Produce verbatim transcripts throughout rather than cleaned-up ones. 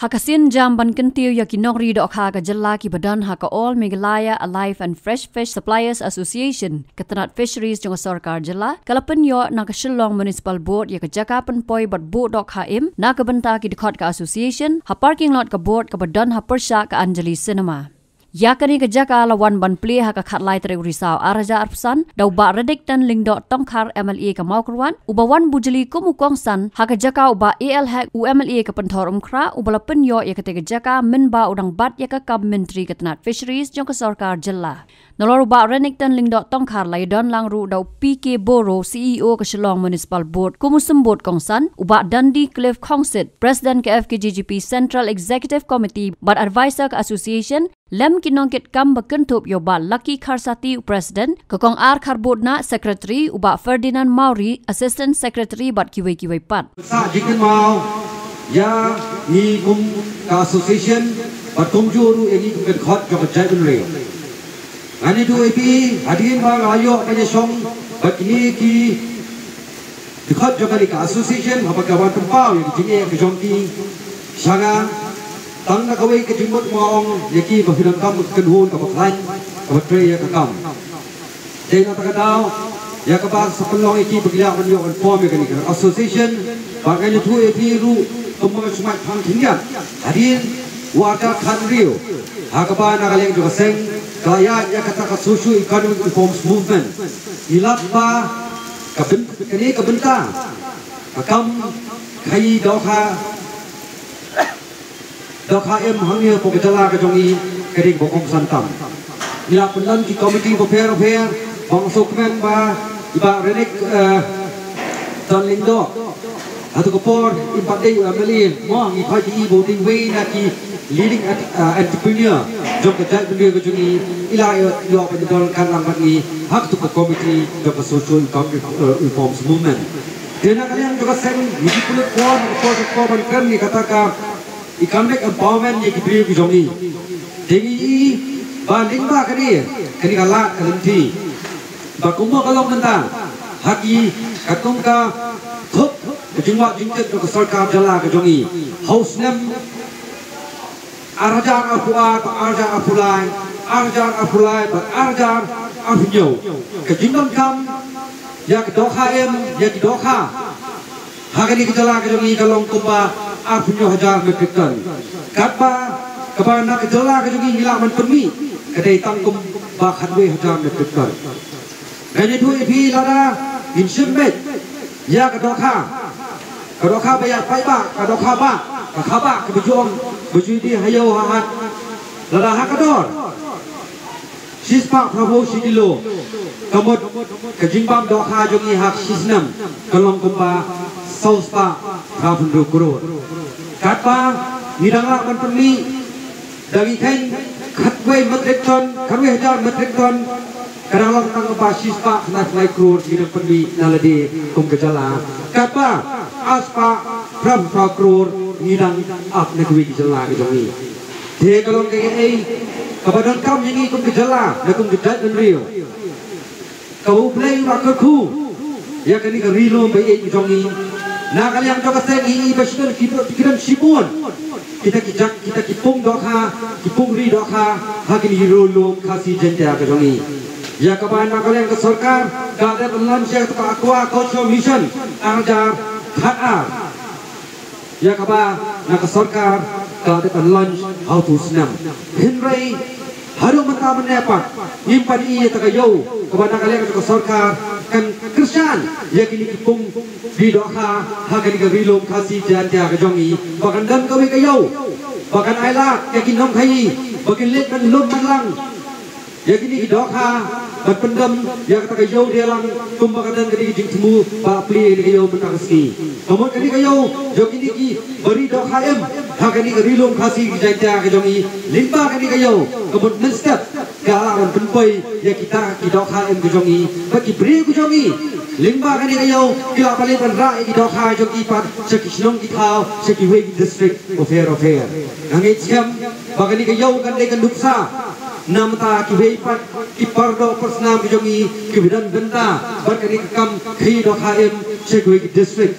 Ha ka sien jam ban kyntiew ïa ki nongri dohkha ka jylla kiba don ha ka All Meghalaya Alive and Fresh Fish Suppliers Association, ka tnat Fisheries jong ka sorkar jylla ka la pynïoh na ka Shillong Municipal Board ïa ka jaka pynpoi bad buh dohkha im na ka bynta ki dkhot ka association ha parking lot ka board kaba don ha pyrshah ka Anjali Cinema. Ïa kane ka jaka la wan ban plie ha ka khatlai tarik u Risaw ar hajar arphew san da u Bah Renikton Lyngdoh Tongkhar, M L A ka Mawkyrwat, uba wan bujli kum u kongsan ha ka jaka u Bah A L Hek, u M L A ka Pynthorumkhrah, uba la pynïoh ïa kata ka jaka mynba u dang bat ïa ka kam Myntri ka tnat Fisheries jong ka sorkar jylla. Nalor u Bah Renikton Lyngdoh Tongkhar la ïadon lang ruh da u P K Boro, C E O ka Shillong Municipal Board kum u symbud kongsan, u Bah Dundee Cliff Khongsit, President ka F K J G P Central Executive Committee bad Advisor ka Association, lem ki nongkitkam ba kynthup ïa u Bah Lucky Kharsati, u President, ka Kong R Kharbudna, Secretary, u Bah Ferdinand Mawrie, Assistant Secretary bad kiwei kiwei pat. Sa jingkynmaw ïa ngi kum ka association bad kumjuh ruh ïa ngi kum ka dkhot jong ka jaitbynriew. Ngan ïathuh ïa phi, hadien ba nga la ïoh ban ïashong bad kine ki dkhot jong kane ka association, haba ka wan pynpaw ïa ki jingeh ka jong ki sha nga, tang na kawei ka jingmut, nga ong ïa ki ba phi donkam ka kynhun kaba khlaiñ kaba trei ïa ka kam. Dei na kata ka daw ïa kaba sa pynlong ïa ki ba ki lah ban ïoh ban form ïa kane ka association. Bad ngan ïathuh ïa phi ruh kumba ka smat thang khyndiat hadien u artat khathynriew, ha kaba na ka liang jong ka seng ka la ïaid ïa kata ka socio economic reforms movement. Ngi lap ba ka byn-, kane ka bynta ka kam khaïi dohkha, dohkha im hangne hapoh ka jylla ka jong ngi ka dei kaba kongsan tam. Ngi la pynlong ki komiti bapher bapher, ba nga sngewkmen ba i Bah Renik, eh, Ton Lyngdoh, hato ka por im pat dei u M L A, mo, ngi khot ïa i ba u dei uwei na ki leading ent-, eh, entrepreneur jong ka jaitbynriew ka jong ngi, i la ïoh, ïoh ban ïadon ryngkat lang bad ngi ha kato ka komiti jong ka socio economic, eh, reforms movement. Te na ka liang jong ka seng ngi ju pynlut por, por, por ban kren ïa kata ka economic empowerment ïa ki briew ki jong ngi. Te ngi i ba lyngba kane, kane ka lad ka lynti, ba kumba ka long mynta ha ki, katkum ka thup ka jingwad jingkit jong ka sorkar jylla ka jong ngi, ha u snem ar hajar arphew ar bad ar hajar arphew lai, ar hajar arphew lai bad ar hajar arphew hynñiew, ka jingdonkam ïa ka dohkha im, ïa ki dohkha ha kane ka jylla ka jong ngi ka long kumba arphew hynñiew hajar metric ton. Katba kaba na ka jylla ka jong ngi ngi lah ban pynmih ka dei tang kumba khatwei hajar metric ton. Ngan ïathuh ïa phi, lada ngin shim beit ïa ka dohkha, ka dohkha ba ïa paidbah, ka dohkha bah, ka khabah kaba ju ong, ba ju die ha ïew ha hat, lada ha ka dor shispah phraphew shi kilo, ka mut ka jingbam dohkha jong ngi ha ka shisnem ka long kumba sawspah phraphew hynriew klur. Katba ngi dang lah ban pynmih da ngi kheiñ khatwei metric ton, khatwei hajar metric ton, ka dang long tang ba shispah khyndai phew lai klur ngi dang pynmih na lade kum ka jylla. Katba arspah phraphew phra klur ngi dang ap na kiwei ki jylla ki jong ngi. Te ka long kaei kaba donkam ïa ngi kum ka jylla, na kum ka jaitbynriew, kaba U Blei u la kyrkhu ïa kane ka ri lum ba ïeit jong ngi. Na ka liang jong ka seng ngi i ba shibun ki, ki don shibun kita ki jait, kita ki pung dohkha, ki pung ri dohkha ha kane ka ri lum Khasi Jaiñtia ka jong ngi. Ïa kaba na ka liang ka sorkar ka dep launch ïa ka Aquaculture Mission ar hajar khatar. Ïa kaba na ka sorkar ka dep ban launch ha utu u snem. Hynrei haduh mynta mynne pat ngim pat ïohi ïa kata ka ïew kaba na ka liang ka sorkar kan kyrshan ïa kine ki pung ri dohkha ha kane ka ri lum Khasi Jaiñtia ka jong ngi, ba kan don kawei ka ïew ba kan ailad ïa ki nongkhaïi ba kin leit ban lum ban lang ïa kine ki dohkha, ban pyndem ïa kata ka ïew dialang kumba ka don kane ka jingthmu ba plie ïa kane ka ïew mynta ka sngi. Ka mut kane ka ïew jong kine ki ba ri dohkha im ha kane ka ri lum Khasi Jaiñtia ka jong ngi, lyngba kane ka ïew ka mut mynstep ka lah ban pynpoi ïa kita ki dohkha im ka jong ngi bad ki briew ka jong ngi. Lyngba kane ka ïew ki lah ban leit ban rah ïa ki dohkha jong ki pat sha ki shnong ki thaw, sha kiwei ki district bapher bapher. Nga ngeit skhem ba kane ka ïew kan dei ka nuksa na bynta kiwei pat Ki pardoh parsnam ki jong ngi kiba don bynta bad kane ka kam khaïi dohkha im sha kiwei ki district.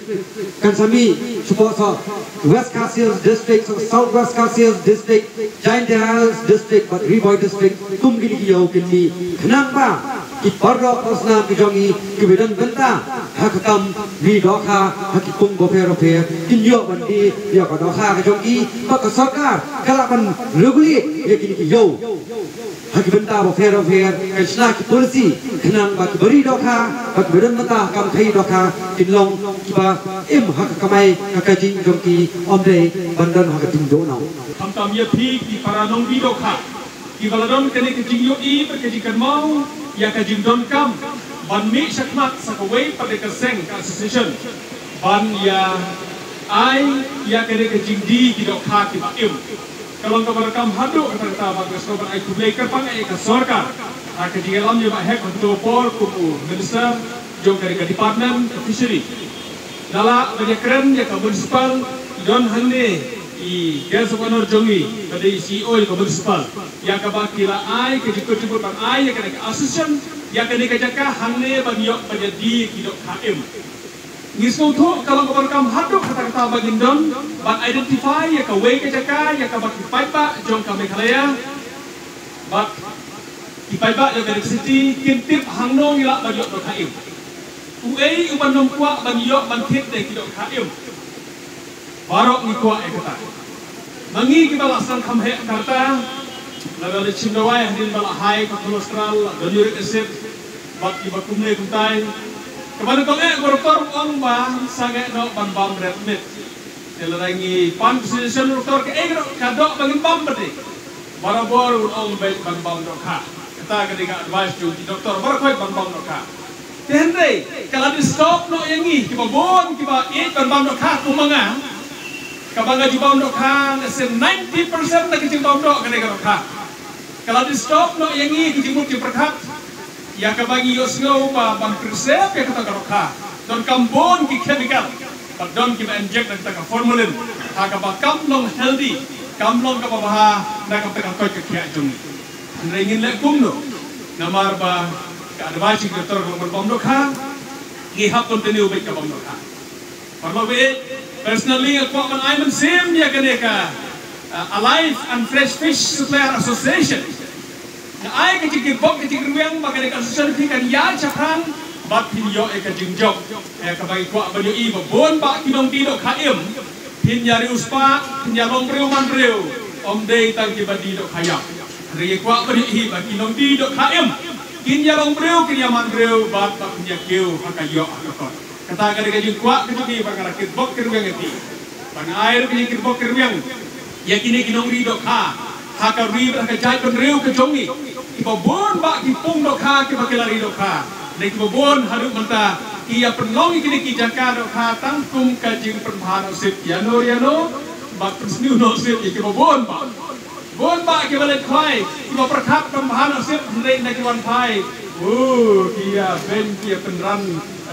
Kan sa mih shapoh sa West Khasi Hills District, sa South West Khasi Hills District, Jaintia Hills District bad Ri Bhoi District, kum kine ki ïew kin mih khnang ba ki pardoh parsnam ki jong ngi kiba don bynta ha ka kam ri dohkha ha ki pung bapher bapher kin ïoh ban die ïa ka dohkha ka jong ki, ba ka sorkar ka lah ban regulate ïa kine ki ïew ha ki bynta bapher bapher, kan shna ki policy khnang ba kiba ri dohkha bad kiba don bynta ha ka kam khaïi dohkha kin long kiba im ha ka kamai ka kajih jong ki, ym dei ban don ha ka jingduhnong. Khamtam ïa phi ki para nongri dohkha kiba la don kane ka jingïohi bad ka jingkynmaw ïa ka jingdonkam ban mih shakhmat sa kawei pat de ka seng ka association ban ïa ai ïa kane ka jingdie ki dohkha kiba im. Ka long kaba donkam haduh katta katta, bad nga sngewbha ban ai khublei kyrpang ïa ka sorkar ha ka jingïalam ïa ba heh ha kato ka por kum u minister jong kane ka department ka fishery. Nga lah ban ïakren ïa ka municipal, don hangne i guest of honor jong ngi ba dei C E O ïa ka municipal, ïa kaba ki la ai ka jingkyrkhu ban ai ïa kane ka association ïa kane ka jaka hangne ban ïoh ban ïadie ki dohkha im. Ngi sngewthuh ka long kaba donkam haduh katta katta ba ngin don ban identify ïa kawei ka jaka ïa kaba ki paidbah jong ka Meghalaya bad ki paidbah jong ka City kin tip hangno ngi lah ban ïoh dohkha im. Uei uban ym kwah ban ïoh ban thied da ki dohkha im? Baroh ngi kwah ïa kata. Ma ngi kiba la sdang kham heh ka rta, lada la shim dawai hadien ba la hai ka cholesterol, la don uric acid bad kiba kumne kumtai. Kaba nyngkong eh ka doktor u ong ba sangeh noh ban bam red meat. Te lada ngi pan ka suggestion u doktor, kaei ka doh, ka doh ba ngin bam pat de? Barabor un ong beit ban bam dohkha. Kata ka dei ka advice jong ki doktor baroh khoit, ban bam dohkha. Te hynrei ka la disturb noh ïa ngi kiba bun kiba ïeit ban bam dohkha kum ma nga. Kaba nga ju bam dohkha, nga sngewthuh ninety percent na ka jingbam doh ka dei ka dohkha. Ka la disturb noh ïa ngi ki jingmut jingpyrkhat ïa kaba ngi ïohsngew ba ban preserve ïa kata ka dohkha donkam bun ki chemical, bad don kiba inject da kata ka formalin, ha kaba kam long healthy, kam long kaba bha na kata ka koit ka khiah jong ngi. Hynrei ngin leh kumno? Namar ba ka advice jong ki doktor ka long ban bam dohkha, ngi hap continue beit ka bam dohkha. Paralok baieit, personally nga kwah ban ai mynsiem ïa kane ka, uh, Alive and Fresh Fish Supplier Association. Nga ai ka jingkyrpad, ka jingkyrwiang ba kane ka association phi kan ïaid shaphrang bad phin ïoh ïa ka jingjop ïa kaba ngi kwah ban ïohi, ba bun bah ki nongdie dohkha im phin ïa riewspah, phin ïa long briew man briew, ym dei tang kiba die dohkha ïap. Hynrei ngi kwah ban ïohi ba ki nongdie dohkha im kin ïa long briew, kin ïa man briew bad ba phin ïa kiew ha ka ïoh ha ka kot. Kata ka dei ka jingkwah ka jong ngi, bad nga la kyrpad kyrwiang ïa phi. Bad nga ai ruh ka jingkyrpad kyrwiang ïa kine ki nongri dohkha ha ka ri bad ha ka jaitbynriew ka jong ngi, kiba bun bah ki pung dohkha kiba ki la ri dohkha, ne kiba bun haduh mynta ki ïa pynlong ïa kine ki jaka dohkha tang kum ka jingpynbha nohsip ïano ïano, bad pynsniew nohsip ïa kiba bun bah. Bun bah kiba leit khwai, kiba pyrkhat ban bha nohsip, hynrei hynda ki wan phai, oh, ki ïa beiñ, ki ïa pynran,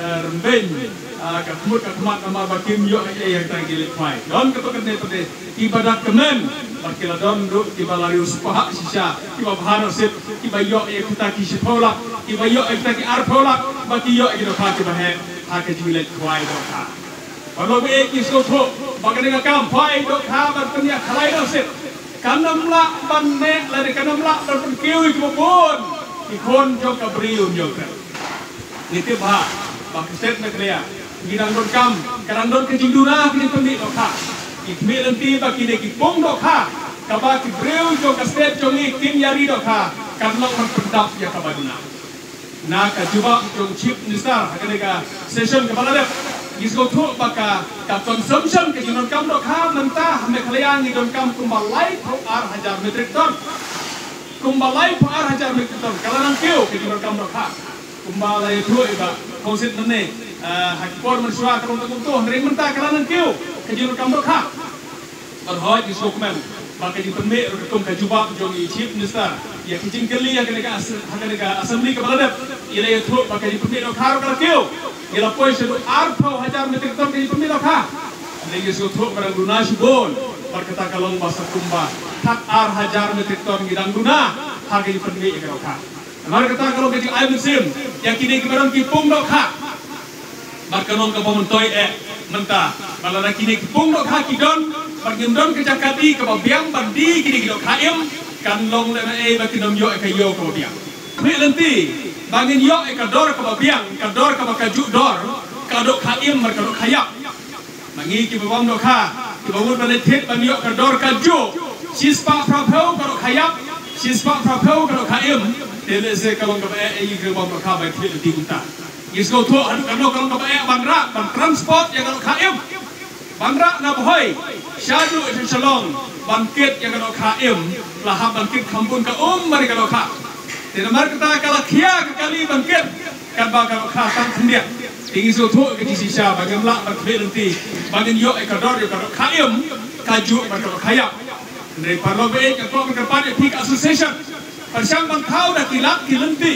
eh, rymbeiñ, ah, ka khmut ka khmat namar ba kim ïoh ei ei ha kata ki leit khwai. Don katto katne pat de kiba da kmen, bad ki la don ruh kiba la riewspah shisha, kiba bha nohsip, kiba ïoh ïa kita ki shiphew lak, kiba ïoh ïa kita ki arphew lak, ba ki ïoh ïa ki dohkha kiba heh ha ka jingleit khwai dohkha. Paralok baieit, ngi sngewthuh ba kane ka kam khwai dohkha bad pynïakhlai nohsip kan ym lah ban neh lane kan ym lah ban pynkiew ïa kiba bun ki khun jong ka Bri u Hynñiewtrep. Ngi tip bha ba ka state Meghalaya ngi dang donkam, ka dang don ka jingduna ka jingpynmih dohkha. Ngi khmih lynti ba kine ki pung dohkha kaba ki briew jong ka state jong ngi kin ïa ri dohkha kan long ban pyndap ïa kaba duna. Na ka jubab jong Chief Minister ha kane ka session kaba la dep, ngi sngewthuh ba ka, ka consumption ka jingdonkam dohkha mynta ha Meghalaya ngi donkam kumba laiphew ar hajar metric ton. Kumba laiphew ar hajar metric ton ka la nang kiew ka jingdonkam dohkha. Kumba la ïathuh ïa i Bah Khongsit mynne, eh, ha ki por mynshuwa ka long tang kumto, hynrei mynta ka la nang kiew ka jingdonkam dohkha. Bad hooid, ngi sngewkmen ba ka jingpynmih ruh katkum ka jubab jong i Chief Minister ïa ka jingkylli ha kane ka as-, ha kane ka assembly kaba la dep, i la ïathuh ba ka jingpynmih dohkha ruh ka la kiew. Ngi la poi shaduh arphew hajar metric ton ka jingpynmih dohkha. Hynrei ngi sngewthuh ba dang duna shibun. Bad kata ka long ba sa kumba khat ar hajar metric ton ngi dang duna ha ka jingpynmih ïa ka dohkha. Namar kata ka long ka jingai mynsiem ïa kine kiba don ki pung dohkha. Bad ka long kaba myntoi eh mynta, ba lada kine ki pung dohkha ki don, bad ngim don ka jaka die kaba biang ban die kine ki dohkha im, kan long lehnohei ba kin ym ïoh ïa ka ïew kaba biang. Khmih lynti ba ngin ïoh ïa ka dor kaba biang, ka dor kaba kajuh dor, ka dohkha im bad ka dohkha ïap. Ma ngi kiba bam dohkha, kiba mut ban leit thied ban ïoh ka dor kajuh, shispah phraphew ka dohkha ïap, shispah phraphew ka dohkha im. Te lehse ka long kaba eh ïa ngi kiba bam dohkha ban khmih lynti kumta. Ngi sngewthuh haduh katno ka long kaba eh ban rah, ban transport ïa ka dohkha im, ban rah na Bhoi shaduh sha Shillong ban kit ïa ka dohkha im. La hap ban kit kham bun ka um bad ïa ka dohkha. Te namar kata ka la khia ka kali ban kit katba ka dohkha tang khyndiat. Te ngi sngewthuh ka jingshisha ba ngim lah ban khmih lynti ba ngin ïoh ïa ka dor ïa ka dohkha im kajuh bad ka dohkha ïap. Hynrei paralok ba ïeit, nga kwah ban kyrpad ïa phi ka association, pyrshang ban thaw da ki lad ki lynti.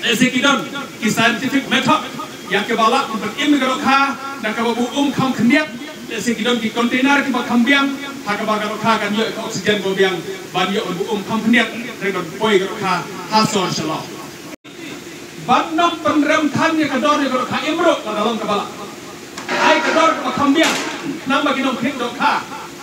Lehse ki don ki scientific method ïa kiba lah ban im ïa ka dohkha da kaba buh um kham khyndiat. Lehse ki don ki container kiba kham biang ha kaba ka dohkha kan ïoh ïa ka oxygen ba biang ban ïoh ban buh um kham khyndiat hynrei ban poi ka dohkha ha sor Shillong. Ban ym pynrem than ïa ka dor ïa ka dohkha im ruh lada long kaba lah. Ai ka dor kaba kham biang, khnang ba ki nongthied dohkha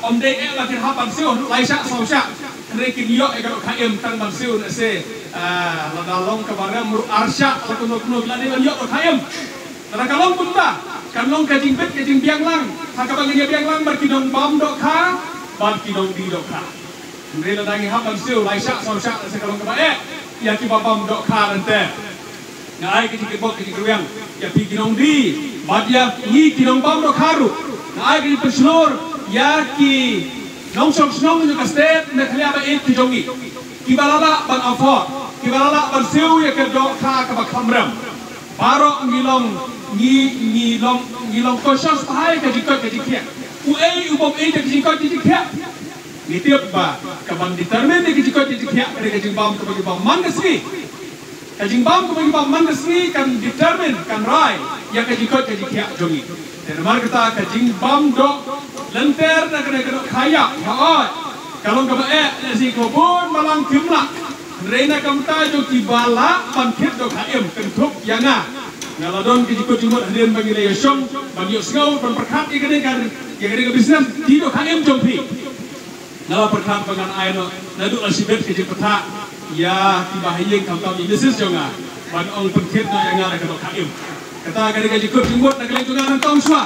ym dei eh ba kin hap ban siew haduh lai shah saw shah, hynrei kin ïoh ïa ka dohkha im tang ban siew, lehse, ah, lada long kaba rem ruh ar shah la kumno kumno la dei ban ïoh dohkha im. Lada ka long kumta, kan long ka jingbit ka jingbiang lang ha kaba ngin ïa biang lang bad ki nongbam dohkha bad ki nongdie dohkha. Hynrei lada ngi hap ban siew lai shah saw shah, lehse ka long kaba eh ïa kiba bam dohkha lynter. Nga ai ka jingkyrpad ka jingkyrwiang ïa phi ki nongdie bad ïa ngi ki nongbam dohkha ruh. Nga ai ka jingpynshlur ïa ki nongshong shnong jong ka state Meghalaya ba ïeit ki jong ngi, kiba la lah ban afford, kiba la lah ban siew ïa ka dohkha kaba kham rem. Baroh ngi long, ngi, ngi long, ngi long cautious bha ïa ka jingkoit ka jingkhiah. Uei u bym ïeit ïa ka jingkoit ka jingkhiah? Ngi tip ba kaban determine ïa ka jingkoit ka jingkhiah ka dei ka jingbam kaba ngi bam man ka sngi. Ka jingbam kaba ngi bam man ka sngi kan determine, kan rai ïa ka jingkoit ka jingkhiah jong ngi. Te namar kata ka jingbam doh lynter na kane ka dohkha ïap, hooid, ka long kaba eh, lehse kaba bun balang kim lah. Hynrei na ka bynta jong kiba lah ban thied dohkha im, kynthup ïa nga, nga la don ka jingkut jingmut hadien ba ngi la ïashong ban ïohsngew ban pyrkhat ïa kane ka, ïa kane ka business die dohkha im jong phi. Nga la pyrkhat ba ngan ai noh naduh la shibit ka jingpyrkhat ïa kiba ha ïing, khamtam i missis jong nga, ban ong pynthied noh ïa nga da ka dohkha im. Kata ka dei ka jingkut jingmut na ka liang jong nga nyngkong shuwa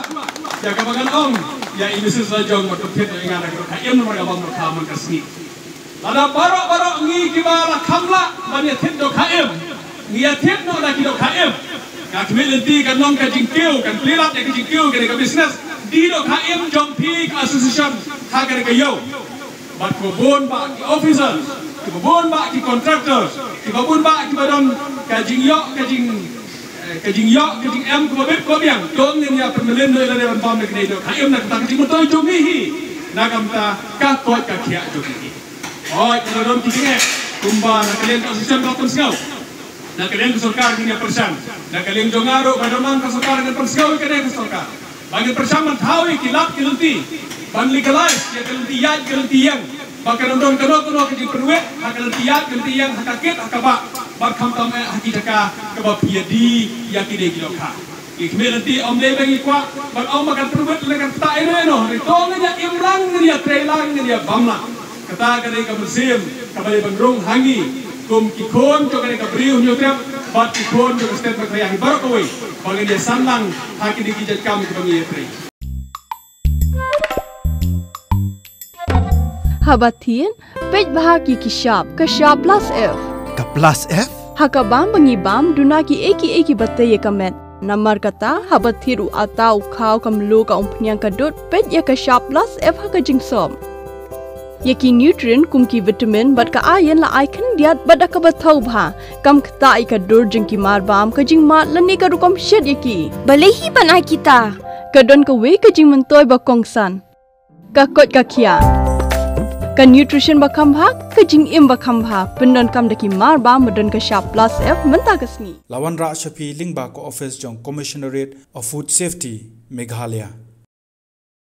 ïa kaba ngan ong ïa i missis la jong ban pynthied noh ïa nga da ka dohkha im namar nga bam dohkha man ka sngi. Lada baroh baroh ngi kiba la kham lah ban ïa thied dohkha im, ngi ïa thied noh da ki dohkha im. Nga khmih lynti kan long ka jingkiew, kan plie lad ïa ka jingkiew kane ka business die dohkha im jong phi ka association ha kane ka ïew. Bad kiba bun bah ki officers, kiba bun bah ki contractors, kiba bun bah kiba don ka jingïoh, ka jing, eh, ka jingïoh ka jingem kaba bit kaba biang, to ngin ïa pynmlien noh ïa lade ban bam da kane ka dohkha im na ka bynta ka jingmyntoi jong ngi hi, na ka bynta ka koit ka khiah jong ngi hi. Hooid, ngi la don ki jingeh kumba na ka liang ka association ka la pynsngew. Na ka liang ka sorkar ngin ïa pyrshang, na ka liang jong nga ruh ba don lang ka sorkar ngin pynsngew ïa kane ka sorkar ba ngin pyrshang ban thaw ïa ki lad ki lynti, ban legalize ïa ka lynti ïaid ka lynti ïeng, ba kan ym don kano kano ka jingpynwit ha ka lynti ïaid ka lynti ïeng, ha ka kit ha ka bah, bad khamtam eh ha ki jaka kaba phi ïa die ïa kine ki dohkha. Ki khmih lynti ym dei ba ngi kwah ban ong ba kan pynwit lane kan ktah ïano ïano, hynrei to ngin ïa im lang, ngin ïa trei lang, ngin ïa bam lang. Kata ka dei ka mynsiem kaba dei ban rung ha ngi kum ki khun jong kane ka Bri u Hynñiewtrep bad ki khun jong ka state Meghalaya hi baroh kawei, ba ngin ïa san lang ha kine ki jait kam kiba ngi ïa trei. Haba thied, peit bha ki ki shap, ka shap plus F. Ka plus F? Ha ka bam ba ngi bam, duna kiei kiei kiba tei ïa ka met. Namar kata, haba thied u atta, u khaw, ka mluh, ka umphniang, ka dud, peit ïa ka shap plus F ha ka jingsop. Ïa ki nutrient kum ki vitamin bad ka iron la ai khyndiat bad da kaba thaw bha. Kam ktah ïa ka dur jong ki mar bam, ka jingmad lane ka rukom shet ïa ki. Balei hi ban ai kita? Ka don kawei ka jingmyntoi ba kongsan. Ka koit ka khiah. Ka nutrition ba kham bha, ka jingim ba kham bha, pyndonkam da ki mar bam ba don ka shap plus F mynta ka sngi. La wanrah sha phi lyngba ka office jong Commissionerate of Food Safety, Meghalaya.